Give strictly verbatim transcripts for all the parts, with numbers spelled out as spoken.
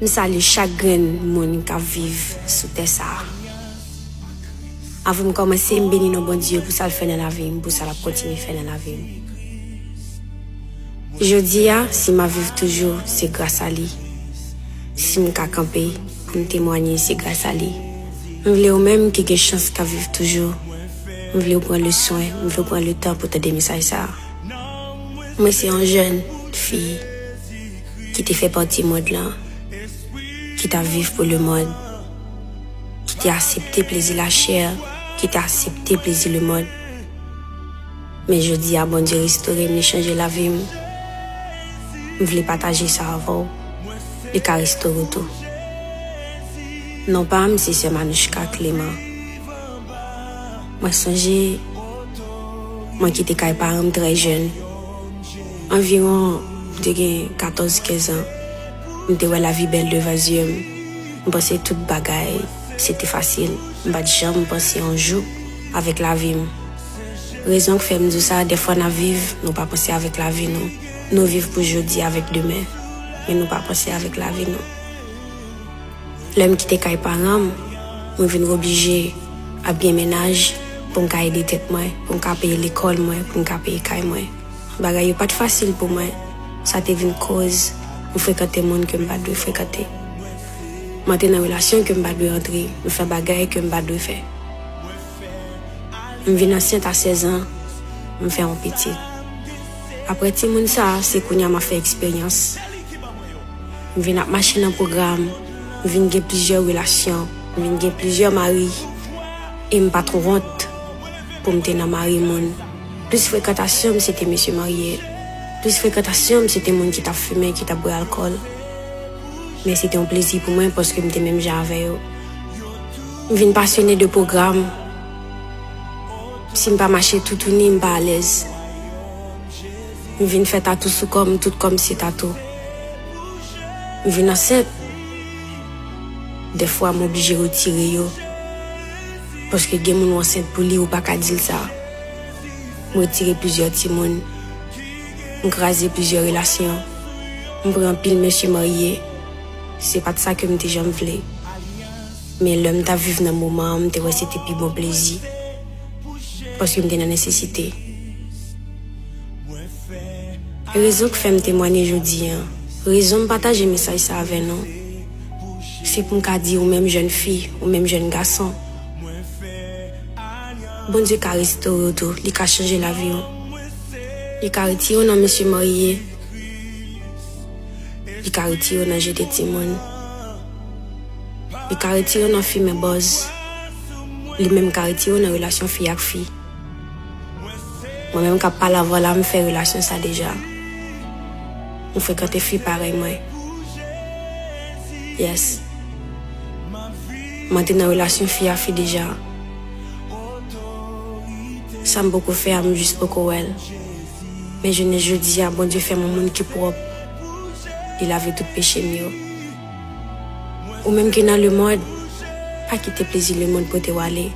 M salye chak grenn moun k ap viv sou tè sa a. Avan m kòmanse, m beni non Bondye pou sa l fè nan lavi m, pou sa l ap kontinye fè nan lavi m. Jodi a, si m ap viv toujou, se gras a li. Si m ka kanpe pou m temwanye, se gras a li. M vle ou menm ki gen chans k ap viv toujou, m vle w pran le swen, m vle w pran le tan pou tande mesaj sa a. Mwen se yon jèn fi ki te fè pati mond lan, ki t ap viv pou lemonn, ki te aksepte plezi lachè, ki te aksepte plezi lemonn. Men jodi a, Bondye restore m, li chanje lavi m. M vle pataje sa avè w. Li ka restore w tou. Non pa m, se sè Manouchka Clément. Mwen sonje, mwen kite kay paran m trè jèn. Anviwon, m te gen katòz, kenz an. M te wè lavi bèl devan zye m. M panse tout bagay, se te fasil. M pa t janm panse yon jou avèk lavi m. Rezon k fè m di w sa, dèfwa n ap viv, nou pa panse avèk lavi nou. Nou viv pou jodi avèk demen, men nou pa panse avèk lavi nou. Lè m kite kay paran m, mwen vin oblije ap gen mennaj pou m ka ede tèt mwen, pou m ka peye lekòl mwen, pou m ka peye kay mwen. Bagay yo pa t fasil pou mwen. Sa te vin koz m frekante moun ke m pa t dwe frekante. M antre nan relasyon ke m pa t dwe antre. M fè bagay ke m pa t dwe fè. M vin ansent a sèz an, m fè yon pitit. Apre timoun sa a, se kounye a m ap fè eksperyans. M vin ap mache nan pwogram, m vin gen plizyè relasyon, m vin gen plizyè mari, e m pa t wont pou m te nan mari moun. Plis frekantasyon m, se te mesye marye. Plis frekantasyon m, se te moun ki t ap fimen, ki t ap bwè alkòl. Men se te yon plezi pou mwen paske m te menm jan avè yo. M vin pasyone de pwogram. Si m pa mache toutouni, m pa alèz. M vin fè tatou sou kò m, tout kò m se tatou. M vin ansent. Dèfwa, m oblije retire yo. Paske gen moun w ansent pou li, ou pa ka di l sa. M retire plizyè timoun. M kraze plizyè relasyon. M pran anpil mesye marye. Se pa t sa ke m te janm vle. Men lè m t ap viv nan moman an, m te wè se te pi bon plezi. Paske m te nan nesesite. Rezon k fè m temwanye jodi a, rezon m pataje mesaj sa avè nou, se pou m ka di ou menm jèn fi, ou menm jèn gason, Bondye ka restore w tou, li ka chanje lavi w. Li ka retire w nan mesye marye, li ka retire w nan jete timoun, li ka retire w nan fimen bòz, li menm ka retire w nan relasyon fi ak fi. Mwen menm k ap pale avè w la, m fè relasyon sa deja. M frekante fi parèy mwen. Yes. M antre nan relasyon fi a fi deja. Sa m poko fè a, m jis poko wè l. Men jounen jodi a, Bondye fè m yon moun ki pwòp. Li lave tout peche m yo. Ou menm ki nan lemonn, pa kite plezi lemonn pote w ale.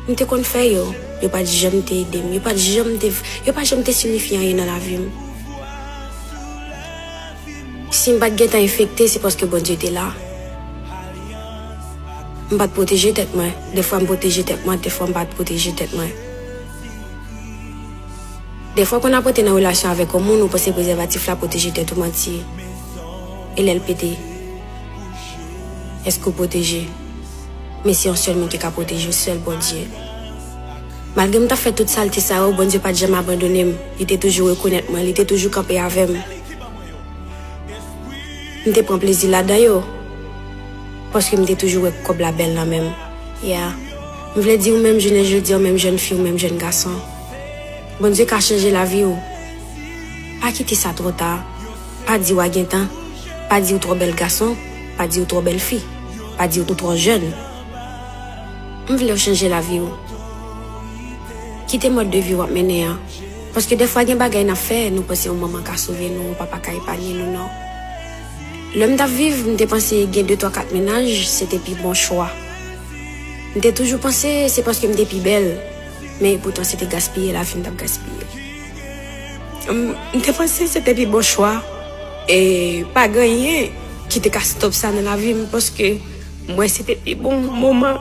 M te konn fè yo, yo pa t janm te ede m, yo pa t janm te, yo pa janm te siyifi anyen nan lavi m. Si m pa t gentan enfekte, se paske Bondye te la. M pa t pwoteje tèt mwen. Dèfwa m pwoteje tèt mwen, dèfwa m pa t pwoteje tèt mwen. Dèfwa, kon ap rete nan relasyon avèk yon moun, ou panse prezèvatif la pwoteje tèt ou, manti. E lè l pete, èske w pwoteje? Men se yon sèl moun ki ka pwoteje w, sèl Bondye. Malgre m t ap fè tout salte sa yo, Bondye pa t janm abandone m. Li te toujou rekonèt mwen, li te toujou kanpe avè m. M te pran plezi ladan yo, paske m te toujou wè kòb la bèl nan men m. Yeah. M vle di ou menm jounen jodi a, ou menm jèn fi, ou menm jèn gason, Bondye ka chanje lavi w. Pa kite sa twò ta. Pa di w a gen tan. Pa di w twò bèl gason. Pa di w twò bèl fi. Pa di w twò jèn. M vle w chanje lavi w. Kite mòd de vi w ap mennen an. Paske dèfwa gen bagay n ap fè, nou panse yon manman ka sove nou, yon papa ka epanye nou, non. Lè m t ap viv, m te panse gen de, twa, kat mennaj, se te pi bon chwa. M te toujou panse se paske m te pi bèl, men epoutan se te gaspiye lavi m t ap gaspiye. M, m te panse se te pi bon chwa, e pa gen anyen ki te ka stop sa nan lavi m, paske m wè se te pi bon moman.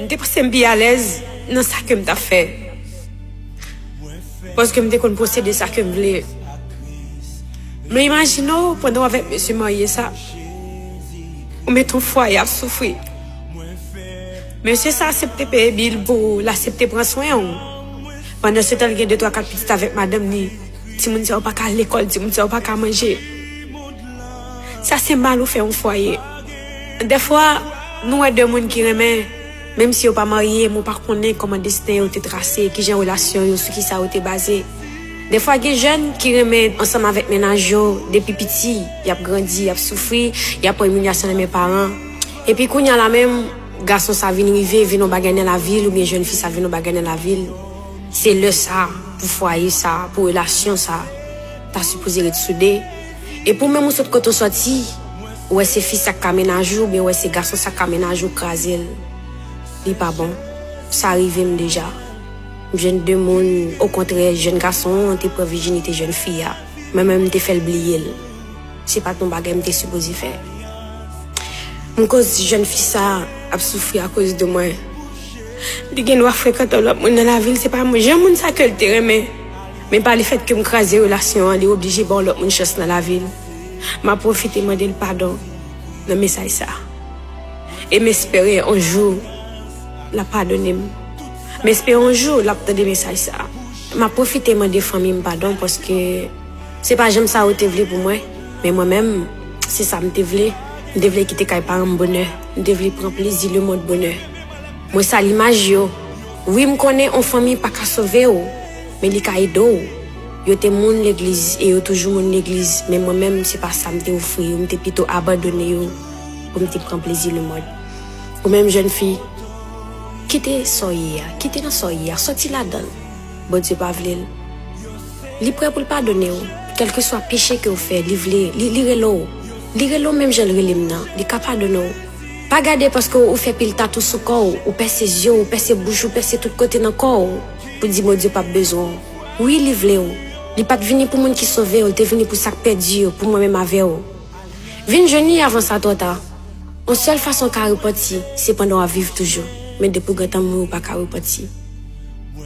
M te panse m pi alèz nan sa ke m t ap fè. Paske m te konn posede sa ke m vle. Men imajine w, pandan w avèk mesye marye sa, ou met yon fwaye ap soufri. Mesye sa aksepte peye bil pou ou, l aksepte pran swen w. Pandan se tan, l gen de, twa, kat pitit avèk madanm li. Timoun sa yo pa ka al lekòl, timoun sa yo pa ka manje. Sa se mal ou fè yon fwaye. Dèfwa, nou wè de moun ki renmen, menm si yo pa marye, men w pa konnen kòman desten yo te trase, kijan relasyon yo, sou kisa yo te baze. Dèfwa, gen jèn ki renmen ansanm avèk mennaj yo, depi piti, y ap grandi, y ap soufri, y ap pran imilyasyon nan men paran. Epi kounye a la menm, gason sa vin rive, vin yon bagay nan lavi l, oubyen jèn fi sa vin yon bagay nan lavi l. Se lè sa, pou fwaye sa, pou relasyon sa, ta sipoze ret soude. E pou menm ou sot kote w sòti, ou wè se fi sa k ka mennaj ou, oubyen ou wè se gason sa k ka mennaj ou, kraze l. Li pa bon. Sa rive m deja. M jwenn de moun, okontrè, jèn gason an te pran vijinite jèn fi a. Mwen menm, m te fè l bliye l. Se pa t yon bagay m te sipoze fè. M koz jèn fi sa ap soufri akoz de mwen. Li gen dwa frekante yon lòt moun nan lavi l, se pa mwen. Jan moun sa ke l te renmen. Men pa lefèt ke m kraze relasyon an, li oblije ba yon lòt moun chans nan lavi l. M ap pwofite mande l padon nan mesaj sa. E m espere yon jou l ap padone m. M espere yon jou l ap tande mesaj sa. M ap pwofite mande fanmi m padon paske se pa janm sa yo te vle pou mwen. Men mwen menm, se sa m te vle. M te vle kite kay paran m bonè. M te vle pran plezi lemonn bonè. Mwen sa limaj yo. Wi, m konnen yon fanmi pa ka sove w, men li ka ede w. Yo te moun legliz e yo toujou moun legliz, men mwen menm, se pa sa m te ofri yo. M te pito abandone yo pou m te pran plezi lemonn. Ou menm jèn fi, kite sa w ye a, kite nan sa w ye a, sòti ladan l. Bondye pa vle l. Li prè pou l padone w. Kèlkeswa peche ke w fè, li vle, li, li rele w. Li rele w menm jan l rele m nan. Li ka padone w. Pa gade paske w fè pil tatou sou kò w, ou pèse zye w, ou pèse bouch ou, pèse tout kote nan kò w, pou di Bondye p ap bezwen w. Wi, li vle w. Li pa t vini pou moun ki sove yo, l te vini pou sa k pèdi yo, pou mwen menm avè w. Vin jwenn li avan sa twò ta. Yon sèl fason w ka repanti, se pandan w ap viv toujou. Men depi w gentan mouri, w pa ka repanti.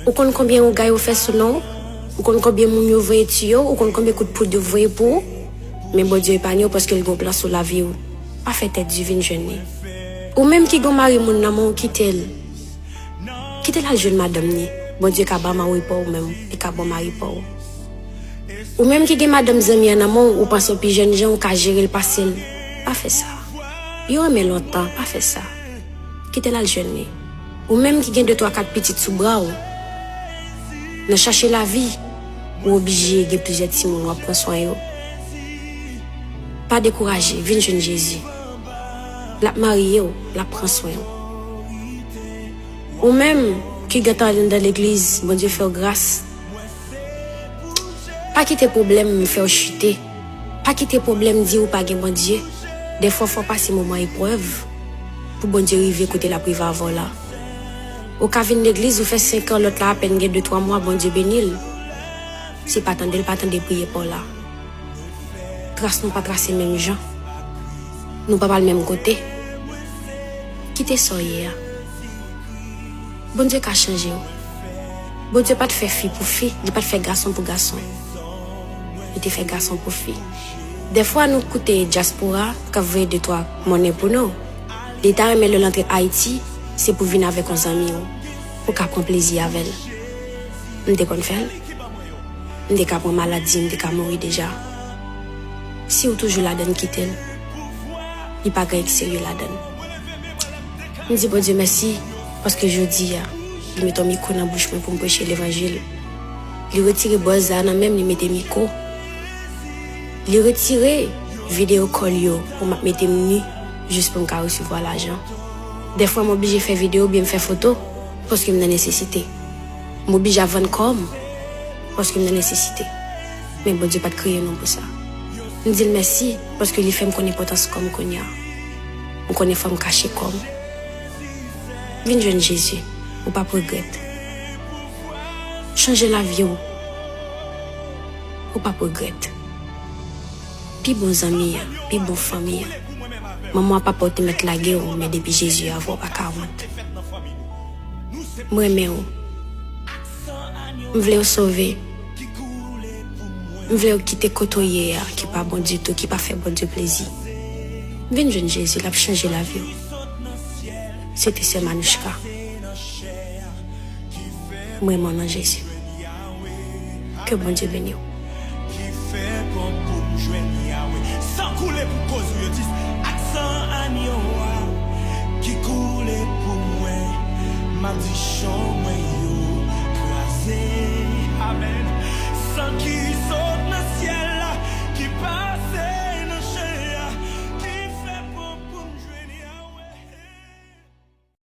Ou konn konbyen ougan yo fè sou non w? Ou konn konbyen moun yo voye tiye w? Ou konn konbyen kout poud yo voye pou ou? Men Bondye epanye w paske l gen yon plan sou lavi w. Pa fè tèt di, vin jwenn li. Ou menm ki gen yon mari moun nan men w, kite l. Kite l al jwenn madanm li. Bondye ka ba mari pa w menm, li ka ba w mari pa w. Ou menm ki gen madanm zanmi an nan men w, ou panse w pi jèn jan, ou ka jere l pase l. Pa fè sa. Yo renmen lontan, pa fè sa. Kite l al jwenn li. Ou menm ki gen de, twa, kat pitit sou bra w, nan chache lavi, ou oblije gen plizyè timoun w ap pran swen yo. Pa dekouraje, vin jwenn Jezi. L ap marye w, l ap pran swen w. Ou menm ki gentan al anndan legliz, Bondye fè w gras. Pa kite pwoblèm fè w chite. Pa kite pwoblèm di w pa gen Bondye. Dèfwa, fò w pase moman eprèv pou Bondye rive kote l ap rive avè w la. Ou ka vin legliz, ou fè senk an, lòt la apèn gen de, twa mwa, Bondye beni l. Si pa tande l, pa tande priyè pa w la. Tras nou pa trase menm jan. Nou pa pral menm kote. Kite sa w ye a. Bondye ka chanje w. Bondye pa t fè fi pou fi, li pa t fè gason pou gason. Li te fè gason pou fi. Dèfwa nou koute dyaspora k ap voye de, twa monnen pou nou. Li ta renmen lè l antre Ayiti, se pou vin avèk yon zanmi w, pou w ka pran plezi avè l. M te konn fè l. M te ka pran maladi, m te ka mouri deja. Si w toujou ladann, kite l. Li pa gen anyen ki serye ladann. M di Bondye mèsi, paske jodi a, li mete yon mikwo nan bouch mwen pou m preche levanjil. Li retire bòz la nan men m, li mete mikwo. Li retire videyo kòl yo pou m ap mete m ni, jis pou m ka resevwa lajan. Dèfwa m oblije fè videyo oubyen m fè foto, paske m nan nesesite. M oblije ap vann kò m, paske m nan nesesite. Men Bondye pa t kreye nou pou sa. M di l mèsi, paske li fè m konn enpòtans kò m kounye a. M konnen fò m kache kò m. Vin jwenn Jezi, ou p ap regrèt. Chanje lavi w, ou p ap regrèt. Pi bon zanmi a, pi bon fanmi an. Manman w ak papa w te mèt lage w, men depi Jezi avè w, w pa ka wont. M renmen w. M vle w sove. M vle w kite kote w ye a, ki pa bon ditou, ki pa fè Bondye plezi. Vin jwenn Jezi, l ap chanje lavi w. Se te sè Manouchka. M renmen w nan Jezi. Ke Bondye beni w. Ki fè bon pou m jwenn Yawe. San koule pou koz ou yo di, ak san anyo a ki koule pou mwen. M ap di chan mwen